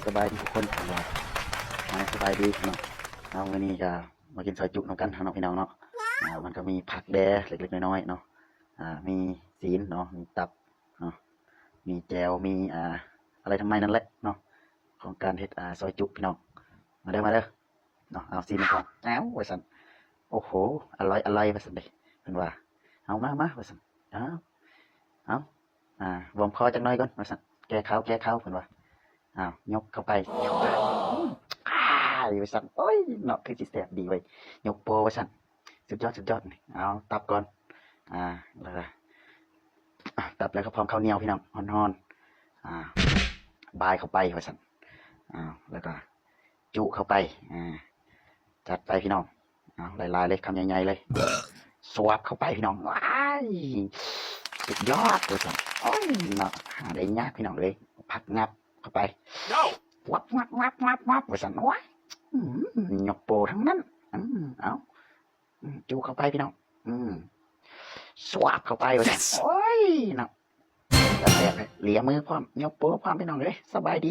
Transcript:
ສະບາຍດີທຸກຄົນເນາະ ສະບາຍດີເນາະ. ເອົາ ມື້ນີ້ກະມາກິນຊອຍຈຸນຳກັນເນາະ ພີ່ນ້ອງເນາະ. ອ່າ ມັນກະມີຜັກແດ່ເລັກໆນ້ອຍໆເນາະ. ອ່າ ມີຊີ້ນເນາະ ມີຕັບເນາະ ມີແຈ່ວ ມີ ອ່າ ອະໄລທຳໄມນັ້ນແຫຼະເນາະ ຂອງການເຮັດ ອ່າ ຊອຍຈຸ ພີ່ນ້ອງ. ມາເດີ ມາເດີ. ເນາະ ເອົາຊີ້ນມັນກ່ອນ ເອົາ ວ່າຊັ້ນ. ໂອ້ໂຫ ອະລ່ອຍ ອະລ່ອຍ ວ່າຊັ້ນເດ ເພິ່ນວ່າ. ເອົາ ມາ ມາ ວ່າຊັ້ນ. ເອົາ ເອົາ ອ່າ ວອມຄໍຈັກໜ້ອຍກ່ອນ ວ່າຊັ້ນ. ແກ້ຄາວ ແກ້ຄາວ ເພິ່ນວ່າ. ເອົາ ຍົກເຂົ້າໄປ ອາຍ ວ່າຊັ້ນ. ໂອ້ຍ ເນາະ ຄືຊິແຊບດີເວີຍ ຍົກໂປ້ ວ່າຊັ້ນ. ສຸດຍອດ ສຸດຍອດ. ເອົາ ຕັບກ່ອນ ອ່າ ແລ້ວກະ ອ່າ ຕັບ ແລ້ວກະພ້ອມເຂົ້າໜຽວ ພີ່ນ້ອງ ຮ້ອນໆ. ອ່າ ບາຍເຂົ້າໄປ ວ່າຊັ້ນ. ເອົາ ແລ້ວກະ ຈຸເຂົ້າໄປ ອ່າ ຈັດໄປພີ່ນ້ອງ. ເອົາ ຫຼາຍໆເລີຍ ຄຳໃຫຍ່ໆເລີຍ ສວບເຂົ້າໄປພີ່ນ້ອງ. ວ້າຍ ສຸດຍອດ ວ່າຊັ້ນ. ໂອ້ຍ ເນາະ ຫາໄດ້ຍາກພີ່ນ້ອງເອີຍ. ຜັກຫຍັບເຂົ້າໄປ ຫວັບ ຫວັບ ຫວັບ ຫວັບ ຫວັບ ວ່າຊັ້ນ. ໂອ້ຍ ອືມ ຍົກໂປ້ທັງນັ້ນ. ອືມ ເອົາ ອືມ ຈຸເຂົ້າໄປພີ່ນ້ອງ. ອືມ ສວບເຂົ້າໄປ ວ່າຊັ້ນ. ໂອ້ຍ ເນາະ ແຊບໆ ເລີຍ ເລຍມືພ້ອມ ຍົກໂປ້ພ້ອມ ພີ່ນ້ອງເອີຍ. ສະບາຍດີ.